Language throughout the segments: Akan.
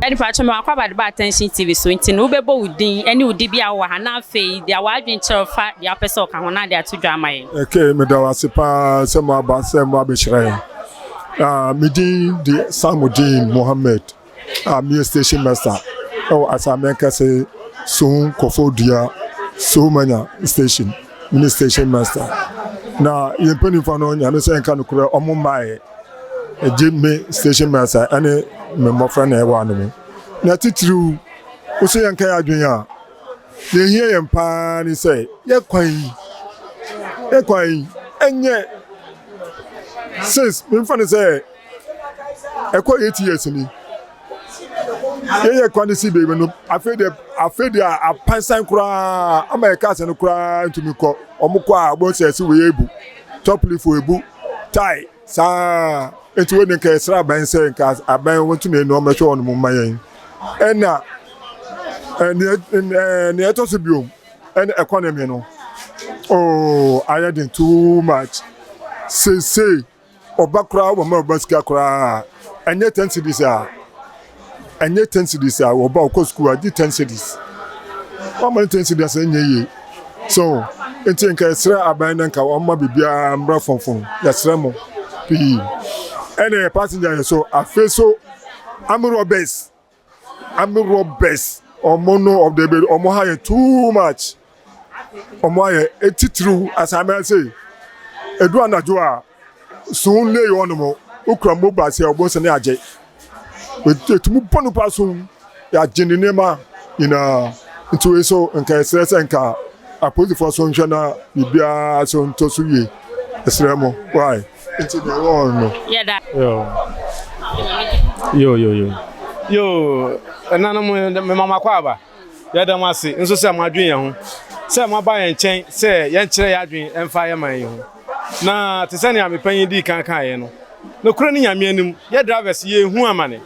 Daddy pakyɛ me wakɔ aba de ba Attention TV so nti no wobɛbɔ wo din ne wo dibea a wowɔ ha na afei deɛ w'adwene kyerɛ wo fa deɛ wopɛ sɛ ɔka ho na ade ato dwa ama yɛn. Okay, meda wo ase paa sɛ moaba sɛ moabɛhyira yɛn. Ah, me din de Samudeen Mohammed a meyɛ station master ɛwɔ Asamenkɛse Sohun Kɔfɔdua Sohumanya station. Mene station master. Na yɛn mpanimfoɔ no nyame sɛ nka nokorɛ ɔmo mmaeɛ. Ɛgye me station master ɛne me mmɔfra na ɛwɔ ano mu. Na titiriw, wo sɛ yɛnka yɛn adwene a, deɛ ɛhia yɛn paa ne sɛ yɛ kwan yi, yɛ kwan yi ɛnyɛ since memfa no sɛ ɛkɔ 8 years ni yɛyɛ kwan no si baabi no. Afei deɛ, afei deɛ apansan koraa ama yɛ cars no koraa ntumi kɔ. Ɔmo kɔ a, wɔn sɛ ɛsi wɔ ebu top leaf ebu tae saa. Nti wɔn nka yɛsrɛ aban sɛ nka aban wɔntumi enu ɔmo ɛhwɛ wɔn mu mma yɛn. Ɛna ɛnea ɛɛ nea ɛtɔ so biom ɛne economy no. Oh, ayɛ den too much. Seesei ɔba koraa wɔ ma ɔba sika koraa ɛnyɛ 10 cedis a, ɛnyɛ 10 cedis a ɔba ɔkɔ sukuu agye 10 cedis, wɔn no 10 cedis a ɛnyɛ yie. So nti nka yɛsrɛ aban no nka wɔn ma biribiara mbra fɔmfɔm. Yɛsrɛ mo pii. Ɛna yɛ passenger yɛ so afei so armed robbers, armed robbers ɔmo no ɔde ebe ɔmo ha yɛ too much. Ɔmo ayɛ etitiriw asame ase edu anadwo a sun ne yɛ ɔnom okura mobile sɛ ɔbɔ nsɛm ne agye etumi bɔ nipa so yɛagye ne nneɛma nyinaa. Nti wei so nka yɛsrɛ sɛ nka apolisifoɔ so nhwɛ na biribiara so ntɔ so yie. Ɛsrɛ mo why nti deɛ ɛwɔ hɔ no. Yɛda. Yo yo yo yo, ɛnanom, mema mo akɔ aba. Yɛda mo ase nso sɛ mo adwene yɛn ho sɛ moaba yɛn nkyɛn sɛ yɛnkyerɛ yɛn adwene ɛmfa yɛ man yi ho. Na te sɛ nea mepanyin dii kan kaeɛ no, nokorɛ ne Nyame anim, yɛ drivers yɛhu amane.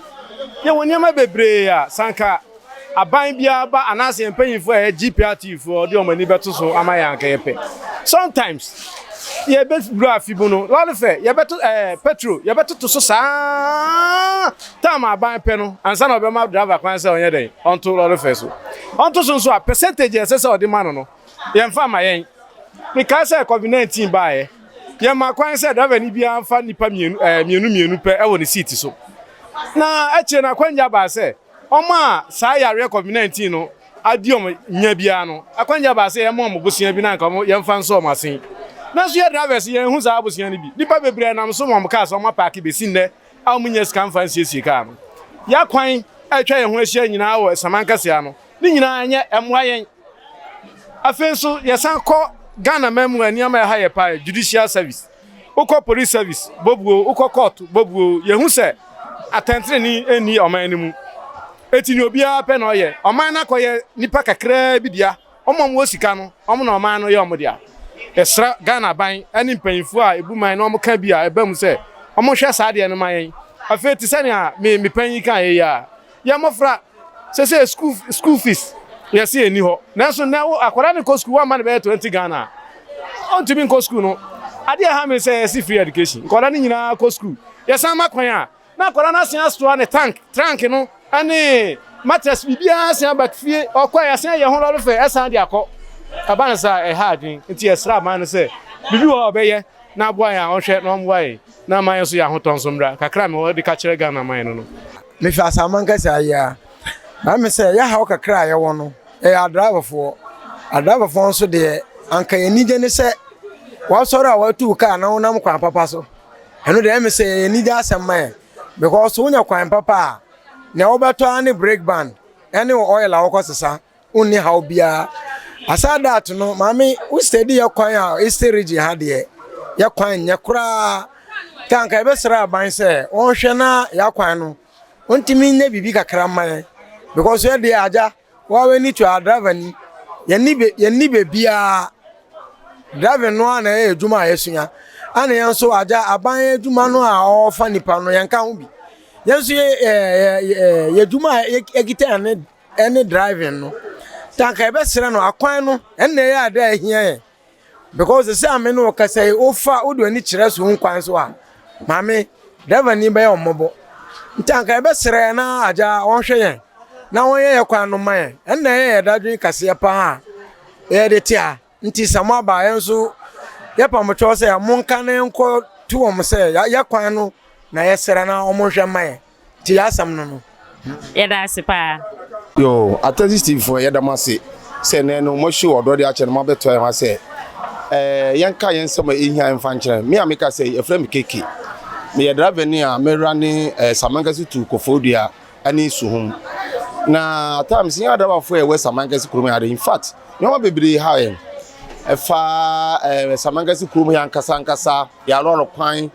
Yɛwɔ nneɛma bebree a sanka aban biara ba anaasɛ yɛn mpanyinfoɔ a ɛyɛ GPRT foɔ de wɔn ani bɛto so ama yɛn anka yɛpɛ. Sometimes yɛbɛwura afi mu no, lorry fare yɛbɛto, petrol yɛbɛtoto so saa time aban pɛ no ansa na ɔbɛma driver kwan sɛ ɔnyɛ dɛn ɔnto lorry fare so. Ɔnto so nso a, percentage a ɛsɛ sɛ ɔde ma no, yɛmfa ma yɛn. Mekae sɛ COVID-19 baeɛ, yɛma kwan sɛ driver ni biara mfa nipa mmienu mmienu mmienu pɛ ɛwɔ ne seat so. Na akyire no akwanya baa sɛ ɔmo a saa yareɛ COVID-19 no adi ɔmo nya biara no, akwanya baa sɛ yɛma ɔmo bosea bi na nka ɔmo yɛmfa nsɔ ɔmo asen. Nanso yɛ drivers yɛn hu saa abosea no bi. Nipa bebree nam so ma ɔmo kaa sɛ ɔmo apark besi nnɛ a ɔmo nya sika mfa nsiesie kaa no. Yɛakwan a atwa yɛn ho ahyia nyinaa wɔ saman kɛseɛ no ne nyinaa nyɛ ɛmmoa yɛn. Afei nso yɛsan kɔ Ghana man mu a, nneɛma ɛha yɛ paa, judicial service. Wokɔ police service bobuo, wokɔ court bobuo, yɛhu sɛ atɛntenene nni ɔman no mu. Eti ne obiara pɛ na ɔyɛ ɔman no akɔyɛ nipa kakraa bi dea. Ɔmo a ɔmo wɔ sika no, ɔmo na ɔman no yɛ ɔmo dea. Yɛsrɛ Ghana aban ne mpanyinfoɔ a ebu man na ɔmo ka bi a ɛba mu sɛ ɔmo hwɛ saa adeɛ no ma yɛn. Afei te sɛnea me panyin kan yɛ yi a, yɛn mmɔfra sɛ school fees yɛsi yɛn ni hɔ, nanso nnɛ wo akwadaa no kɔ school wɔn ama no bɛyɛ 20 Ghana a, ɔntumi nkɔ school no. Adeɛ ɛha mi sɛ yɛsi free education, nkwadaa no nyinaa kɔ school, yɛsan ma kwan a na akwadaa no asen asoa ne tank trunk no ɛne mattress biribiara asen aba fie. Ɔkɔ a, yɛasen ayɛ ho lorry fare ɛsan de akɔ ɛba no sa ɛha adwene. Nti yɛsrɛ aban no sɛ biribi wɔ hɔ a ɔbɛyɛ na aboa yɛn a, ɔnhwɛ na ɔmmoa yɛn na ama yɛn nso yɛ ahotɔ nso mmra kakra mi wɔde ka kyerɛ Ghana man no. Mehwɛ asaman kɛse ayɛ a na me sɛ yɛhaw kakra a yɛwɔ no ɛyɛ adraivafoɔ. Adraivafoɔ nso deɛ, anka yɛn anigye ne sɛ wasɔre a watu kaa na wonam kwan papa so. Ɛno deɛ, ɛmi sɛ yɛn anigye asɛm ma yɛn, because wonya kwan papa a, nea wobɛtɔ ara ne brake band ɛne oil a wɔkɔ sesa, wonni haw biara. Aside that no, maame, wo steady yɛ kwan a Eastern Region ha deɛ, yɛ kwan nyɛ koraa ta. Anka yɛbɛsrɛ aban sɛ wɔnhwɛ na yɛ no wɔntumi nyɛ biribi kakra mma yɛn, because yɛ deɛ agya wɔn ani to a driver ni yɛnni beebiara. Driving no a na ɛyɛ adwuma a yɛsua ana yɛn nso agya aban adwuma no a ɔrefa nipa no, yɛnka ho bi. Yɛn nso yɛ yɛ yɛ adwuma a yɛkita ɛne driving no. Tanka yɛbɛsrɛ no, akwan no ɛnna ɛyɛ ade a ɛhia yɛn, because sɛ ame no kasa yi, wofa wode w'ani kyerɛ so nkwan so a, maame, driver ni bɛyɛ ɔmmɔbɔ. Nti anka yɛbɛsrɛ na agya wɔnhwɛ yɛn na wɔnyɛ yɛ kwan no mma yɛn. Ɛno na ɛyɛ yɛn dadwen kɛseɛ paa a yɛde te ha. Nti sɛ moaba a, yɛn nso yɛpa mo kyɛw sɛ monka na yɛnkɔ to wɔn sɛ yɛ kwan no na yɛsrɛ na wɔnhwɛ mma yɛn. Nti yɛn asɛm no no. Yɛda ase paa. Yoo, Atɛnsi TV foɔ yɛda mo ase sɛ nnɛ no mo show ɔdɔ de akyɛ no mo abɛtoa yɛn ho sɛ ɛɛ yɛnka yɛn nsɛm a ɛhia mfa nkyerɛ. Me a meka sɛ yɛfrɛ me Keke. Meyɛ driver ni a mewura ne ɛɛ Samankɛse tu Koforidua ɛne Suhum. Na at times yɛn adrabafoɔ a yɛwɔ Samankɛse kurom ha de in fact nneɛma bebree ha yɛn. Ɛfa ɛɛ Samankɛse kurom yɛn ankasa ankasa yɛn alɔre kwan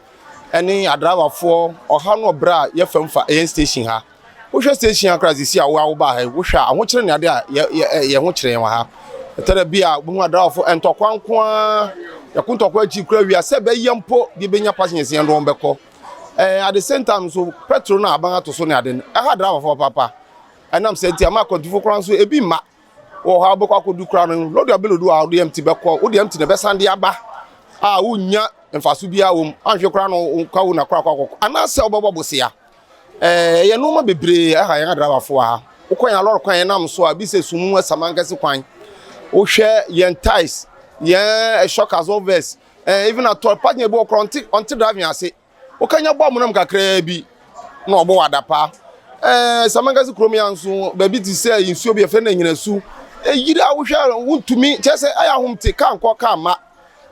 ɛne adrabafoɔ ɔhaw ne ɔbrɛ a yɛfam fa yɛn station ha. Wohwɛ station ha koraa sisi a wo a wobaa ha yi, wohwɛ a ahokyere ne ade a yɛ yɛ yɛn ho kyerɛ yɛn wɔ ha. Ɛtɔ da bi a wohu adrabafoɔ ntɔkwa nko ara, yɛko ntɔkwa akyi koraa wie a sɛ ɛbɛyɛ mpo de bɛnya passengers yɛn de wɔn bɛkɔ. Ɛɛ at the same time nso petrol no a aban ato so ne ade no ɛha adrabafoɔ papaapa. Ɛnam sɛ nti ama akwantufo koraa nso ebi mma. Wɔ hɔ a wobɛkɔ akɔdu koraa no lɔdu abɛlɔdu a wode empty bɛkɔ wode empty na ɛbɛsan de aba a wonnya mfaso biara wɔ mu anhwɛ koraa no ka wo na koraa kɔ akɔkɔ anaasɛ wobɛbɔ bosea. Ɛɛ yɛ nneɛma bebree ɛha yɛn adrabafo ha. Wokɔ yɛn alɔre kwan yɛn nam so a bi sɛ sum asamankɛse kwan. Wohwɛ yɛn ties yɛn shock absorbers ɛɛ even atɔ partner bi wɔ koraa ɔnte ɔnte driving ase. Wokanya bɔ amonam kakraa bi na ɔbɔ wɔ adapa. Ɛɛ Samankɛse kurom ya nso baabi te sɛ nsuo bi yɛfrɛ no Anyinasu. Eyiri a wohwɛ a wontumi kyerɛ sɛ ɛyɛ ahomte kaa nkɔ kaa mma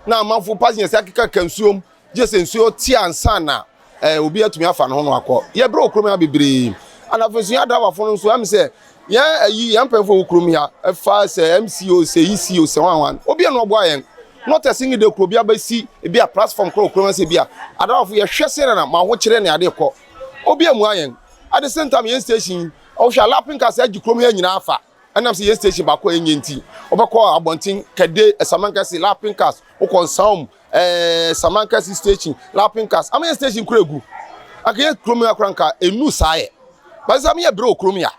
na amanfo passengers akekaka nsuom gye sɛ nsuo te ansa na ɛɛ obi atumi afa ne ho no akɔ. Yɛbrɛ wɔ kurom ha bebree. Ana afei nso yɛn adrabafo no nso ɛm sɛ yɛn ayi yɛn mpanyinfo wɔ kurom ha ɛfa sɛ MC o sɛ EC o sɛ wan wan obi a na ɔboa yɛn. Not a single day kuro bi abɛsi ebi a platform koro kurom ase bi a adrabafo yɛhwɛ sɛ na ma ho kyerɛ ne ade kɔ. Obi amua yɛn. At the same time yɛn station ɔhwɛ alapin kasa agye kurom ha nyinaa afa. Ɛnam sɛ yɛn station baako a ɛnyɛ nti, wobɛkɔ abɔnten, Kɛde, Samankɛse, Lapin Cars, wokɔ Nsaom, ɛɛ Samankɛse station, Lapin Cars, ama yɛn station kura egu. Anka yɛn kurom ya kora nka enu saa yɛ. But sɛ yɛ brɛ wɔ kurom ya.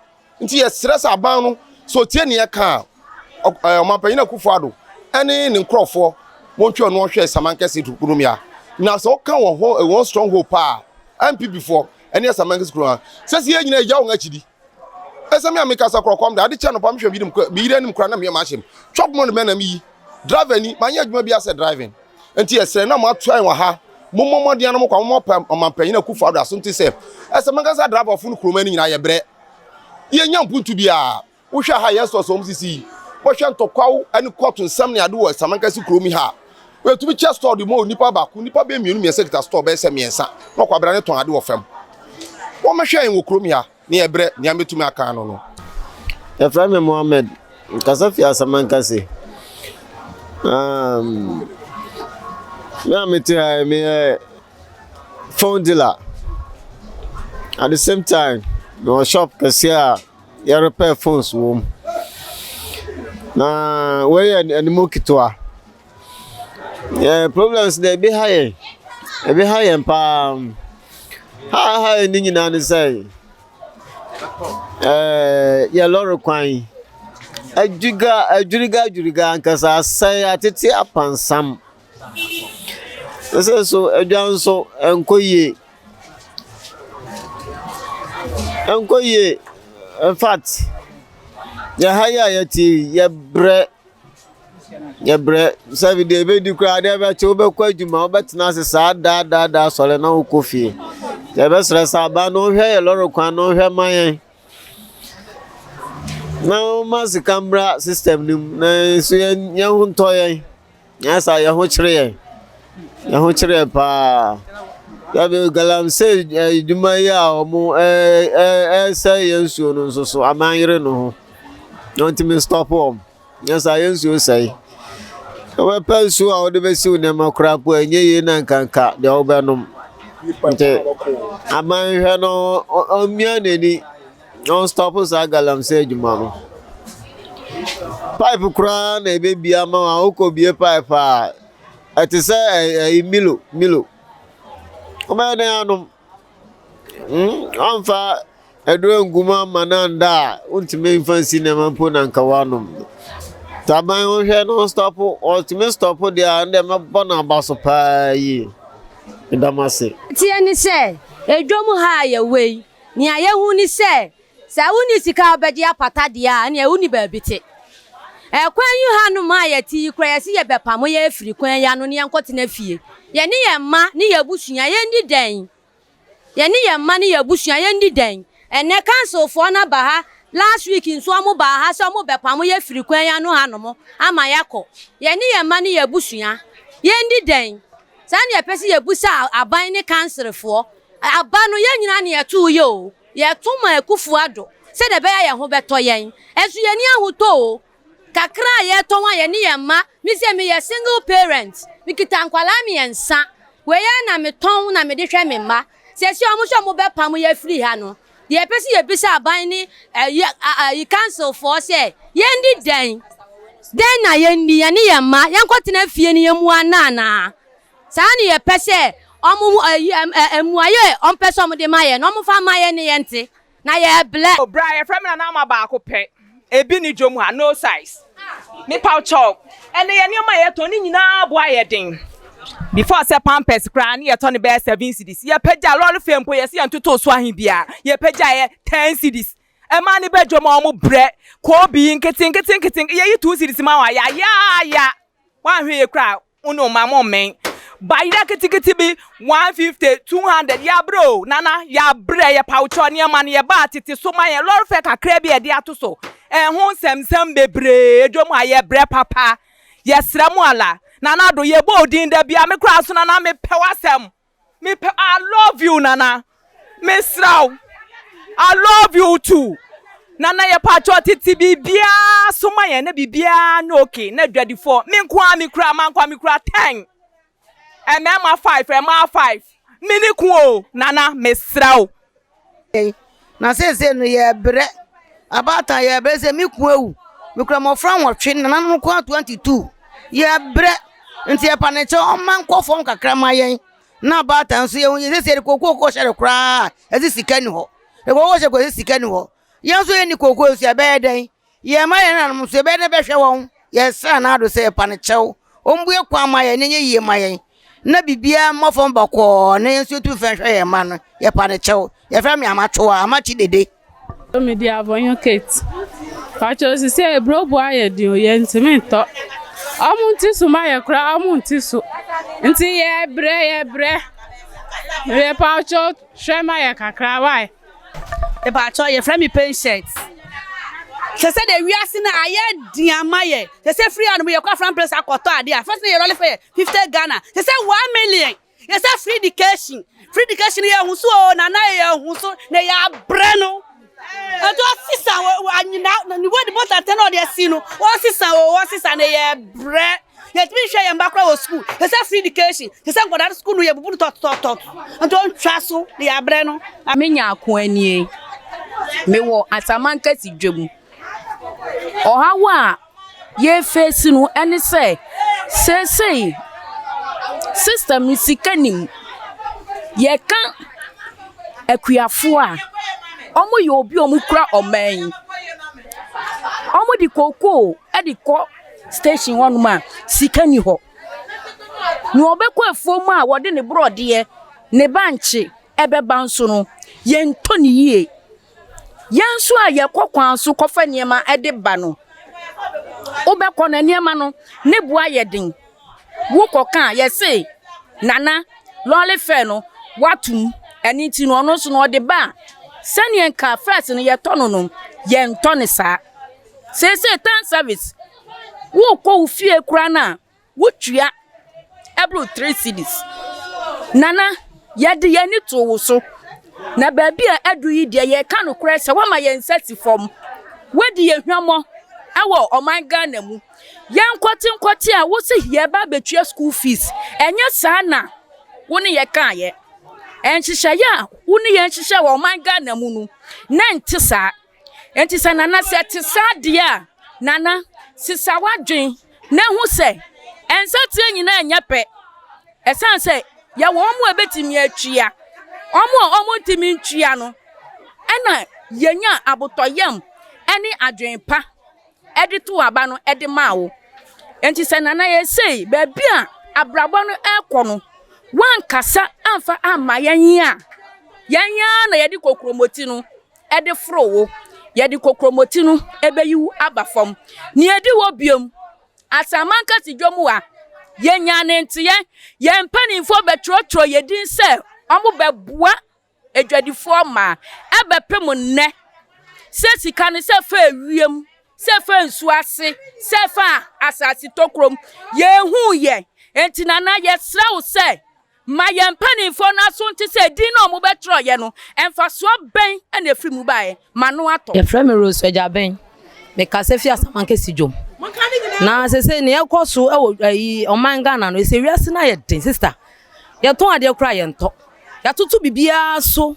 Nti yɛsrɛ sɛ aban no sɛ otie nea ɛka a, ɔmanpanyin Akufo Addo ɛne ne nkurɔfoɔ wɔntwe ɔno ɔhwɛ Samankɛse kurom ya. Na sɛ ɔka wɔn ho wɔn stronghold paa, NPP foɔ ɛne Samankɛse kurom ha. Sɛ sɛ yɛn nyinaa yɛgya wɔn akyidi. Ɛsɛ me a mekasa korɔ kɔm da ade kyɛ anɔpa mehwɛ me yere me yere anim koraa na meyɛ m'ahyɛm chop money bɛn na meyi driver ni manyɛ adwuma bi asɛ driving nti ɛsrɛ na mo atoa wɔ ha mo mmɔ mmɔden ano mo kwa mo mɔ ɔmanpanyin akufo ado aso nti sɛ ɛsɛ mankasa driver fo no kuroma ni nyinaa yɛ brɛ yɛnya mpuntu biara wohwɛ ha yɛn sɔsɔ wɔn sisi yi wɔhwɛ ntɔkwaw ne kɔɔto nsɛm ne ade wɔ samankasi kurom ha wɔtumi kyɛ store de ma onipa baako nipa bɛyɛ mmienu mmiɛnsa kita store bɛyɛ sɛ mmiɛnsa na ɔkwabra ne tɔn ade wɔ fam wɔmɛhwɛ yɛn wɔ kurom ha Ne ɛberɛ, nea mɛtumi aka ano no. Yɛfrɛ me Mohammed. Mekasa fi Asamankase. Um, me a mete ha yi, meyɛ phone dealer. At the same time, mewɔ shop kɛseɛ a yɛrepair phones wɔ mu. Na wei yɛ animu ketewa. Yɛn problems deɛ ebi ha yɛn, ebi ha yɛn paa. Ha a ɛha yɛn ne nyinaa ne sɛ, ɛɛ yɛn lɔre kwan adwiga adwiriga adwiriga ankasa asɛe atete apansam. Sɛ so adwa nso ɛnkɔ yie, ɛnkɔ yie. In fact, yɛn ha yi a yɛte yi, yɛbrɛ. Yɛbrɛ sɛ deɛ ɛbɛdi koraa adeɛ bɛkye wobɛkɔ adwuma wobɛtena ase saa daa daa daa sɔre na wokɔ fie. Yɛbɛsrɛ sɛ aban no ɔnhwɛ yɛ lɔre kwan no ɔnhwɛ ma yɛn na ɔma sika mmra system no mu na nso yɛn yɛn ho ntɔ yɛn. Nyɛ saa yɛn ho kyere yɛn yɛn ho kyere yɛn paa. Yɛbɛ galamsey adwuma yi a wɔn ɛresɛe yɛn nsuo no nso so aban yere no ho na ɔntumi stop wɔn. Nyɛ saa yɛn nsuo sɛe. Wobɛpɛ nsuo a wode bɛsi wo nneɛma koraa po ɛnyɛ yie na nkanka deɛ wobɛnom. Nti aban hwɛ no ɔmmia n'ani na ɔnstɔpo saa galamsey adwuma no. Pipe koraa na ɛbɛbia ama wo a wokɔbie pipe a ɛte sɛ ɛyi milo milo. Wobɛyɛ dɛn anom? Hmm, ɔmfa aduro ngu mu ama no anda a, wontumi mfa nsi nneɛma mpo na nka woanom. Taban wohwɛ no stɔpo, ɔtumi stɔpo deɛ a ɛnde mɛbɔ no aba so paa yie. Meda mo ase. Teɛ ne sɛ, edwam ha a yɛwɔ yi. Nea yɛhu ne sɛ, sɛ wonni sika a wobɛgye apata deɛ a, ɛnneɛ wonni baabi te. Ɛkwan yi hanom a yɛte yi koraa, yɛse yɛbɛpamo yɛn afiri kwan yi ano na yɛnkɔtena fie. Yɛne yɛn mma ne yɛn abusua, yɛnni dɛn? Yɛne yɛn mma ne yɛn abusua yɛnni dɛn? Ɛnnɛ council foɔ no aba ha, last week nso wɔn baa ha sɛ wɔn bɛpamo yɛn afiri kwan yi ano hanom ama yɛakɔ. Yɛne yɛn mma ne yɛn abusua yɛnni dɛn? Saa na yɛpɛ sɛ yɛbusa aban ne council foɔ. Aba no yɛn nyinaa na yɛtoo yɛ o. Yɛto ma Akufo Addo sɛdeɛ ɛbɛyɛ a yɛn ho bɛtɔ yɛn. Nso yɛnni ahotɔ o. Kakra a yɛtɔn a yɛne yɛn mma, me sɛ meyɛ single parent, mekita nkwadaa mmiɛnsa, wei ara na metɔn na mede hwɛ me mma. Seesei wɔn nso a wɔbɛpam yɛn afiri ha no, deɛ yɛpɛ sɛ yɛbisa aban ne ɛyi ayi council foɔ sɛ yɛndi dɛn? Dɛn na yɛnni? Yɛne yɛn mma yɛnkɔtena fie ne yɛmmua nna anaa? Saa na yɛpɛ sɛ wɔn ayi mmuaeɛ a wɔpɛ sɛ wɔde ma yɛn no wɔmfa mma yɛn ne yɛnte. Na yɛrebrɛ. Bra yɛfrɛ me nana ama baako pɛ ebi ni dwom ha no size mepaw kyɛw ɛnɛ yɛ nneɛma a yɛtɔn ne nyinaa bo ayɛ den before sɛ pampers koraa ne yɛtɔ ne bɛyɛ 7 cedis, yɛpɛgya lɔre fare mpo yɛsɛ yɛn toto so ahe bia yɛpɛgya yɛ 10 cedis. Ɛmaa ne bɛ dwom a wɔn brɛ koobi nkete nkete nkete yɛyi 2 cedis ma wa yayaaya wanhwɛ yɛ kura wo ne ɔma mo mmɛn bayerɛ ketekete bi 150, 200. Yɛabrɛ o nana, yɛabrɛ. Yɛpawkyɛw, nneɛma no yɛbaa tete so ma yɛn lɔre fare kakra bi a yɛde ato so ɛho nsɛmsɛm bebree dwom a yɛbrɛ papa. Yɛsrɛ mo ala nana do yɛbɔ odin da bia me koraa so nana mepɛ w'asɛm mepɛ. I love you, nana. Mesrɛ wo, I love you too, nana. Yɛpawkyɛw, tete biribiara so ma yɛn na biribiara nyɛ okay na adwadifoɔ. Me nko ara mekura manko a mekura 10, mmarima 5, mmaa 5. Mene ko o nana, mesrɛ wo. Na seesei no yɛbrɛ abaatan, yɛbrɛ sɛ me kun awu, mekura mmɔfra 8, nananom ko a 22. Yɛbrɛ nti yɛpa ne kyɛw ɔma nkɔ fam kakra ma yɛn na abaatan nso yɛhu yɛ sɛsɛ yɛde kookoo kɔhyɛ no koraa ɛsɛ sika ni hɔ, yɛde kookoo hyɛ kɔ ɛsɛ sika ni hɔ. Yɛn nso yɛnni kookoo nso yɛbɛyɛ dɛn? Yɛn ma yɛn nananom nso yɛbɛyɛ dɛn bɛhwɛ wɔn? Yɛsrɛ n'ado sɛ yɛpa ne kyɛw ɔmbue kwan ma yɛn na ɛnyɛ yie ma yɛn na biribiara mmɔ fam bɔkɔɔ na yɛn nso yɛtumi fɛn hwɛ yɛn mma no. Yɛpa ne kyɛw. Yɛfrɛ me Amatwoa Amakye Dede. Mede Avɔnyo Kate. Pakyɛ sisi eburo bo ayɛ den o, yɛntumi ntɔ. Ɔmo nti so ma yɛ koraa, ɔmo nti so. Nti yɛbrɛ yɛbrɛ. Yɛpakyɛ hwɛ ma yɛ kakra wae. Mepakyɛ yɛfrɛ me Patient. Sɛ sɛ de wiase no ayɛ den ama yɛ. Sɛ sɛ firi anom yɛkɔ Afram Place akɔtɔ adeɛ a, first na yɛ lɔre fare yɛ 50 Ghana. Sɛ sɛ 1 million. Yɛsɛ free education. Free education yɛ hu so o nana, yɛ hu so na yɛ abrɛ no. Ɛnti ɔsesa anyina ne wɔ de bɔtantɛn na ɔde asi no ɔsesa o ɔsesa na yɛ brɛ. Yɛtumi nhwɛ yɛn ba koraa wɔ sukuu. Yɛsɛ free education. Yɛsɛ nkwadaa no sukuu no yɛ bubu no tɔtɔtɔt. Nti ɔntwa so na yɛ abrɛ no. Menya ako anie. Mewɔ Asamankɛse dwam. Ɔhaw a yɛfeesi no ne sɛ, seesei system no sika nnim. Yɛka akuafoɔ a, wɔyɛ obi a wɔkura ɔman yi. Wɔde kookoo de kɔ station hɔnom a, sika nni hɔ. Nea ɔbɛkɔ afuom a wɔde ne borɔdeɛ, ne bankye ɛbɛba nso no, yɛntɔ no yie. Yɛn nso a yɛkɔ kwan so kɔfa nneɛma de ba no, wobɛkɔ no nneɛma no ne bo ayɛ den. Wokɔka a yɛse nana lɔre fare no watom ɛno nti no ɔno nso no ɔde ba a sɛneɛ nka first no yɛtɔ no, yɛntɔ no saa. Seesei town service wokɔ wo fie koraa no a wotua ɛboro 3 cedis. Nana, yɛde yɛn ani to wo so na baabi a adu yi deɛ yɛka nokorɛ sɛ woama yɛn nsa si fam. Woadi yɛn hwammɔ ɛwɔ ɔman Ghana mu. Yɛn nkɔte nkɔte a wose yɛba abɛtua school fees, ɛnyɛ saa na wo ne yɛ kaeɛ. Nhyehyɛeɛ a wo ne yɛn hyehyɛ wɔ ɔman Ghana mu no na nte saa. Nti sɛ nana sɛ te saa deɛ a, nana sesa w'adwen na hu sɛ nsateɛ nyinaa nyɛ pɛ. Ɛsiane sɛ yɛwɔ wɔn a ɛbɛtumi atua, wɔn a wɔntumi ntua no, ɛna yɛnya abotɔyam ne adwen pa ɛde to aba no ɛde maa wo. Nti sɛ nana yɛsei baabi a abrabɔ no ɛrekɔ no, wankasa amfa amma yɛn yi a. Yɛn ara na yɛde kokuromoti no de foro wo. Yɛde kokuromoti no bɛyi wo aba fam. Nea edi hɔ biom, Asaman kɛse dwom a, yɛnyaa ne nteɛ. Yɛn mpanimfoɔ bɛtwerɛtwerɛ yɛn din sɛ wɔbɛboa adwadifoɔ mmaa. Ɛbɛpem nnɛ sɛ sika no sɛ ɛfa ewiem, sɛ ɛfa nsuo ase, sɛ ɛfa asase tokurom, yɛnhuu yɛ. Enti Nana yɛsrɛ wo sɛ Ma yɛn mpanimfoɔ no aso nte sɛ edin no a wɔbɛtwerɛeɛ no, mfasoɔ bɛn na ɛfiri mu baeɛ? M'ano atɔ. Yɛfrɛ me Rose Agyabeng. Mekasa fi Asamankese dwom. Na sese nea ɛkɔ so wɔ ayi ɔman Ghana no, ɛsɛ wiase no ayɛ den sister. Yɛtɔn adeɛ koraa yɛntɔ. Yɛatoto biribiara so.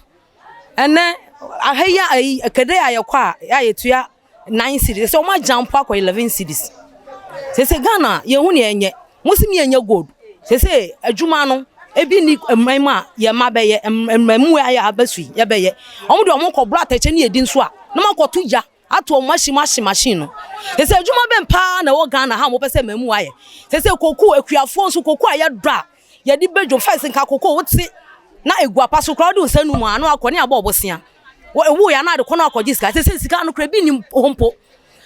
Ɛnɛ aha yi a ayi kɛdɛ a yɛkɔ a a yɛtua 9 cedis. Sɛ wɔn agya mpo akɔ 11 cedis. Sese Ghana yɛn ho nea ɛnyɛ. Mo si mi yɛnyɛ gold. Sese adwuma no ebi ni mman mu a yɛn mma bɛyɛ mmamu a yɛ abɛso yi yɛbɛyɛ. Wɔn de wɔn kɔ boro atɛkyɛ ne yɛdi nso a na wɔn akɔto gya ato wɔn ahye mu ahye machine no. Sese adwuma bɛn paa na ɛwɔ Ghana ha a wɔpɛ sɛ mmamu ayɛ. Sese koko akuafoɔ nso koko a yɛdɔ a yɛde bɛ dwom first nka koko wote na egu apa so koraa wode wo nsa num a na wakɔ ne abɔ ɔbosea. Wɔ ewu ya na ade kɔ na akɔgye sika. Sese sika no koraa ebi nni hɔ mpo.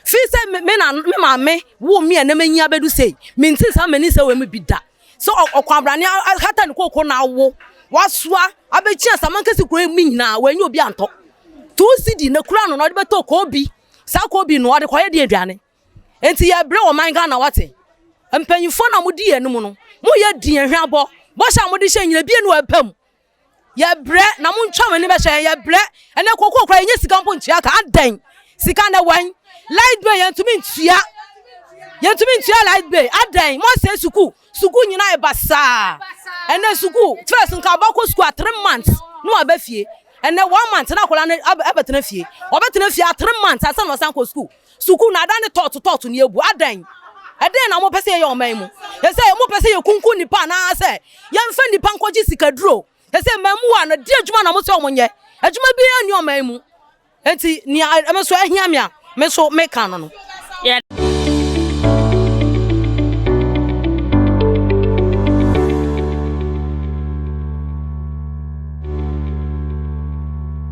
Fi sɛ me na me maame woo me a na manyin abedu sei, mente saa mmaninsɛm wei mu bi da. Sɛ ɔkwabrane ahata ne kooko na awo, wasoa abɛkyi Asamankɛse kuro yi mu nyinaa, wannya obi antɔ. Two cedi na kura no na ɔde bɛtɔ koobi. Saa koobi no ɔde kɔyɛ deɛ aduane. Enti yɛbrɛ wɔ man Ghana wate. Mpanyinfoɔ na modi yɛn anim no, moyɛ di yɛn hwabɔ. Bɔhyɛ a mode hyɛ nyina bie no ɛba mu. Yɛbrɛ na montwa mo ani bɛhwɛ yɛn yɛbrɛ ɛnɛ koko koraa yɛnyɛ sika mpo ntua ka adɛn sika na wɔn light bill yɛntumi ntua yɛntumi ntua light bill adɛn mo asɛ sukuu sukuu nyinaa yɛ basaa ɛnɛ sukuu first nka abakɔ sukuu a three months na waba fie ɛnɛ one month na akwadaa no abɛtena fie ɔbɛtena fie a three months ansa na ɔsan kɔ sukuu Sukuu no adan ne tɔɔto tɔɔto ne abu. Adɛn? Ɛdɛn na mopɛ sɛ yɛyɛ ɔman mu? Ɛsɛ mopɛ sɛ yɛkunkum nnipa anaasɛ yɛmfa nnipa nkɔgye sikaduro? Ɛsɛ mmamuwa no, deɛ adwuma na mo sɛ wɔn nyɛ? Adwuma biara nni ɔman mu. Enti nea ɛme nso ahia me a me nso meka no no.